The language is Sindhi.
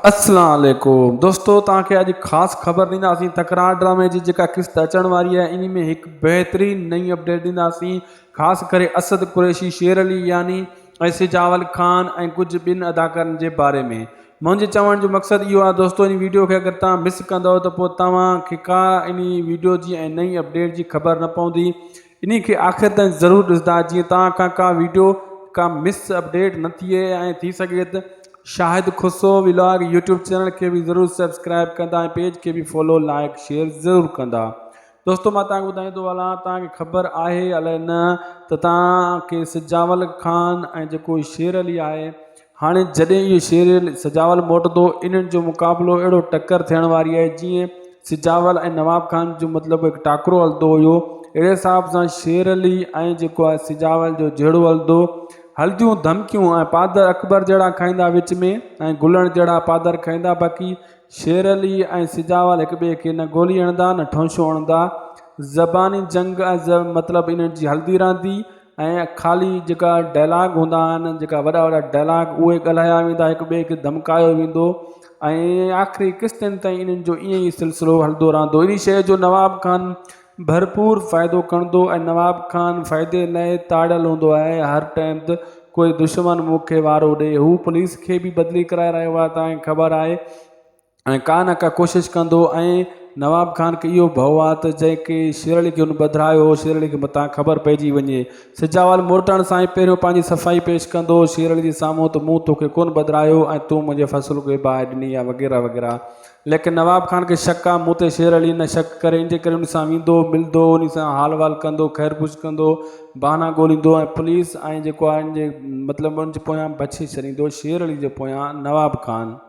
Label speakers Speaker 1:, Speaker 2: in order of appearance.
Speaker 1: اسلام عليڪم دوستو توهان کي اڄ خاص خبر ڏينداسين تڪرار ڊرامي جي جيڪا قسط اچڻ واري آهي انهي ۾ هڪ بهترين نئين اپڊيٽ ڏينداسين خاص ڪري اسد قريشي شير علي يعني ۽ سجاول خان ۽ ڪجهه ٻين اداڪارن جي باري ۾ منهنجي چوڻ جو مقصد اهو آهي دوستو انهي ويڊيو کي اگر توهان مس ڪندو ته پوء توهان کي ڪا انهي ويڊيو جي ۽ نئين اپڊيٽ جي خبر نه پوندي انهي کي آخر تائين ضرور ڏسندا جيئن توهان کان ڪا ويڊيو ڪا مس اپڊيٽ نه ٿئي ۽ ٿي سگهي ته Shahid Khusro vlog YouTube channel کي به ضرور سبسڪرائب ڪندا ۽ پيج کي به فالو لائڪ شيئر ضرور ڪندا دوستو مان توهان کي ٻڌائيندو هلان توهان کي خبر آهي الائي نه ته توهان کي سجاول خان ۽ جيڪو شير علي آهي هاڻي جڏهن اهو شير سجاول موٽندو انهن جو مقابلو اهڙو ٽڪر ٿيڻ واري آهي جيئن سجاول ۽ نواب خان جو مطلب هڪ ٽاڪرو هلندو هيو اهڙي حساب سان شير علي ۽ جيڪو آهي سجاول جو جهيڙو هلندو هلديون ڌمڪيون ۽ پادر اڪبر جهڙا کائيندا وچ ۾ ۽ گلڻ جهڙا پادر کائيندا باقي شير علي ۽ سجاول هڪ ٻئي کي نه گولي هڻندا نه ٺونشو هڻندا زباني جنگ ۽ مطلب انهن جي هلدي رهندي ۽ خالي جيڪا ڊائلاگ هوندا آهن جيڪا وڏا وڏا ڊائلاگ اهي ڳالهايا ويندا هڪ ٻئي کي ڌمڪايو ويندو ۽ آخري قسطن تائين انهن جو ائين ئي سلسلو هلندو رهندو ان شيء جو نواب خان ڀرپور فائدو کڻندو ۽ نواب خان فائدي لاء تاڙيل هوندو آهي هر ٽائيم ته ڪوئي دشمن مون کي وارو ڏي هو پوليس کي به بدلي ڪرائي رهيو آهي توهان کي خبر آهي ۽ ڪا نه ڪا ڪوشش ڪندو ۽ نواب خان کي اهو ڀؤ آ ته جيڪي شيرعلي کي هن ٻڌرايو هو شيرعلي کي متان خبر پئجي وڃي. سجاول موٽڻ سان ئي پهريون پنهنجي صفائي پيش ڪندو شيرعلي جي سامهون ته مون توکي ڪونه ٻڌرايو ۽ تون منهنجي فصل کي باهه ڏني آ وغيره وغيره ليڪن نواب خان کي شڪ آ مون تي شيرعلي نه شڪ ڪري ان جي ڪري ان سان ويندو ملندو ان سان حال وال ڪندو خير پڇ ڪندو بهانا ڳوليندو ۽ پوليس ۽ جيڪو آ ان جي مطلب ان جي پويان بڇي ڇڏيندو شيرعلي جي پويان نواب خان.